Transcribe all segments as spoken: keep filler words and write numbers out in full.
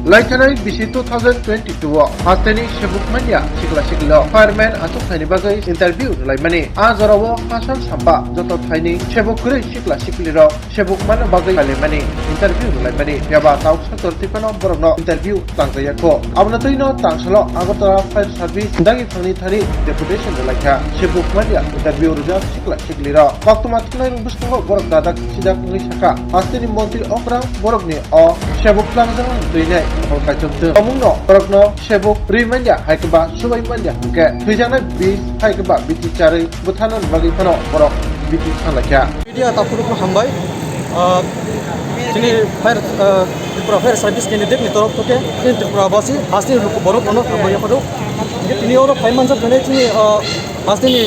Laithanai bisi two thousand twenty-two o hasteni sebuk manya sikla siklirok fireman achuk thaini bagwi interview rwlaimani. A jorao Hassan Samba joto thaini sebuk kwrwi sikla siklirok sebuk manna bagwi pailaimani, interview rwlaimani. Phiya ba tauk Sator twi phano borokno interview tangjakya kho. Abono twi no tangsalo Agartala Fire Service dagi thangni thani deputation rwlaikha. Sebuk manya interview rwjak sikla siklirok. Koktwma thumnairok bwskango borok dadak sidak wngwi sakha, hasteni montri okrang borokni o sebuk tlangjak twi nai mokol kaichom twng. Omungno borokno sebuk rwi manya hai khe ba subai manya hwnkhe thwijaknai bis hai khe ba biti charwi bwthana bagwi phano borok biti thanglaikha. Media takhurokno hambai. Ah, chini fire, ah, Tripura Fire Service candidate ni torof thokhe chini Tripura basi hasteni luku borok no hambai yapharo. Tini oro phai manjak thani chini, ah, hasteni,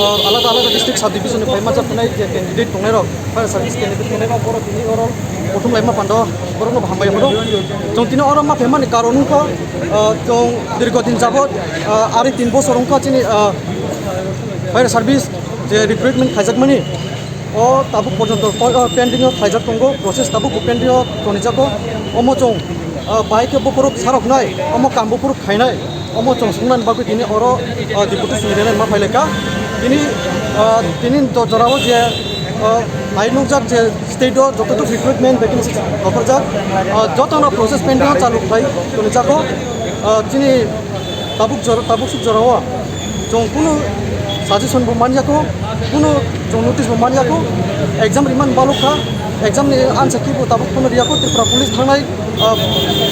ah, alada alada district sub division ni phai manjak thani je candidate tongnai rok, fire service candidate tongnai rok borok tini oro kuthum laima pando borok no hambai yapharo. Chwng tini oro ma phaimani karon wngkha, ah, chwng dirgho din jabot, ah, ari tin bosor wngkha chini, ah, fire service je recruitment khaijakmani. O tabuk porjonto po-, o pending o khlaijak tongo, process tabuk bo pending o tonijago. Omo chwng, o, bai khe buphuruk saroknai, omo kam buphuruk khainai, omo chwng swngnani bagwi tini oro, o, deputation rwnani ma phailaikha. Tini, o, tini jo-, jorao je, o, nai nukjak je state o joto recruitment vacancy rohorjak, o, jotono process pending o chalu khlai tonijago. O, chini tabuk jora, tabuk suk jorao chwng kunu suggestion bo manya kho, kunu chwng notice bo manya kho, exam rimani balok kha, exam ni answer key bo tabuk phano riya kho. Tripura police thangnai, ah,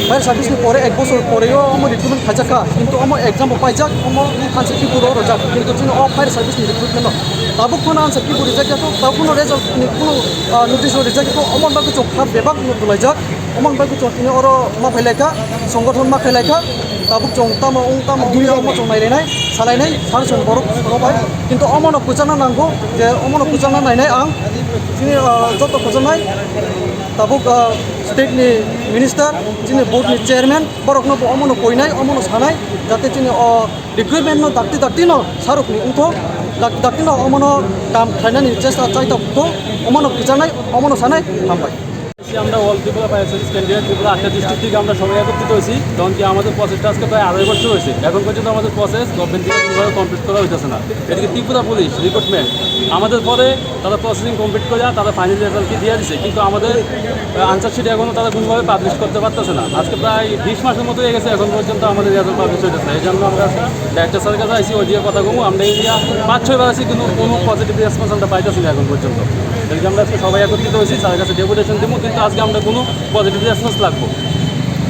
fire service ni pore ek bosor pore o omo recruitment khaijak kha, kintu omo exam bo paijak, omo answer key bo rw rwjak, kintu chini o fire service ni recruitment no tabuk phano answer key bo rijak ya kho, tabuk phano result ni kunu, ah, notice rw rijak ya kho, omo bagwi chwng kha bebak no bwlaijak. Omo bagwi chwng tini oro ma phailaikha, songgothon ma khailaikha, tabuk chwng tamo wng tamo wngya omo chwng nailainai, salainai, sar chwng borok soro bai. Kintu omono kwchana nango je omono kwchana nainai ang. Chini, ah, joto kwchanai, tabuk, ah, state ni minister, chini board ni chairman, borokno bo omono koinai, omono sanai, jate chini o recruitment no dakti dakti no sarok ni wngthok, dak-, dakti no omono kam khlainani chesta chaitok thok, omono kwchanai, omono sanai, hambai. আমরা all Tripura fire service candidate Tripura আটটা district থেকে আমরা সবাই একত্রিত হয়েছি, কারণ কি আমাদের প্রসেসটা আজকে প্রায় আড়াই বছর হয়েছে, এখন পর্যন্ত আমাদের প্রসেস গভর্নমেন্ট থেকে কোনোভাবে কমপ্লিট করা হইতেছে না। এদিকে ত্রিপুরা পুলিশ রিক্রুটমেন্ট আমাদের পরে তারা প্রসেসিং কমপ্লিট করে তারা ফাইনাল রেজাল্ট কি দিয়ে দিছে, কিন্তু আমাদের আনসার শিট এখনো তারা কোনোভাবে পাবলিশ করতে পারতেছে না। আজকে প্রায় বিশ মাসের মতো হয়ে গেছে, এখন পর্যন্ত আমাদের রেজাল্ট পাবলিশ হইতেছে না। এই জন্য আমরা ডাইরেক্টর স্যারের কাছে আইসি, ওইদিকে কথা কমু। আমরা এই নিয়ে পাঁচ ছয় বার আছি, কিন্তু কোনো পজিটিভ রেসপন্স আমরা পাইতেছি না এখন পর্যন্ত। এদিকে আমরা আজকে সবাই একত্রিত হয়েছি, স্যারের কাছে ডেপুটেশন দেবো, কিন্তু আজকে আমরা কোনো পজিটিভ রেসপন্স লাগবো।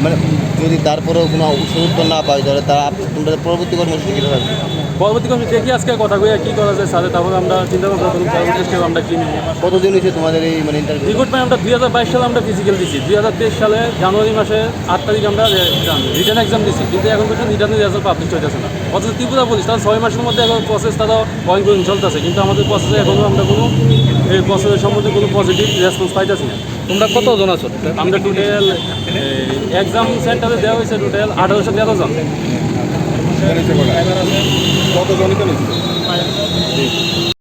মানে, যদি তারপরেও কোনো সুযোগ না পাই, তাহলে তারা আপ-, তোমরা পরবর্তী কর্মসূচি কী থাকবে? পরবর্তী কর্মসূচি দেখি আজকে কথা কইয়া কী করা যায় স্যারে, তারপরে আমরা চিন্তা ভাবনা করবো পরবর্তী স্টেপ আমরা কী নিব। কতদিন হয়েছে তোমাদের এই, মানে, ইন্টারভিউ? রিক্রুটমেন্ট আমরা দুই হাজার বাইশ সালে আমরা ফিজিক্যাল দিছি, দুই হাজার তেইশ সালে জানুয়ারি মাসে আট তারিখ আমরা রিটার্ন এক্সাম দিছি, কিন্তু এখন পর্যন্ত রিটার্নের রেজাল্ট পাবলিশ হইতেছে না। অথচ ত্রিপুরা পুলিশ তারা ছয় মাসের মধ্যে এখন প্রসেস তারা অনগোয়িং চলতেছে, কিন্তু আমাদের প্রসেসে এখনও আমরা কোনো, এই প্রসেসের সম্বন্ধে কোনো পজিটিভ রেসপন্স পাইতেছি না। তোমরা কতজন আছো টোটাল? আমরা টোটাল, এই, এক্সাম সেন্টারে দেওয়া হয়েছে টোটাল আঠারোশো তেরো জন। কতজনই তো নিচ্ছে?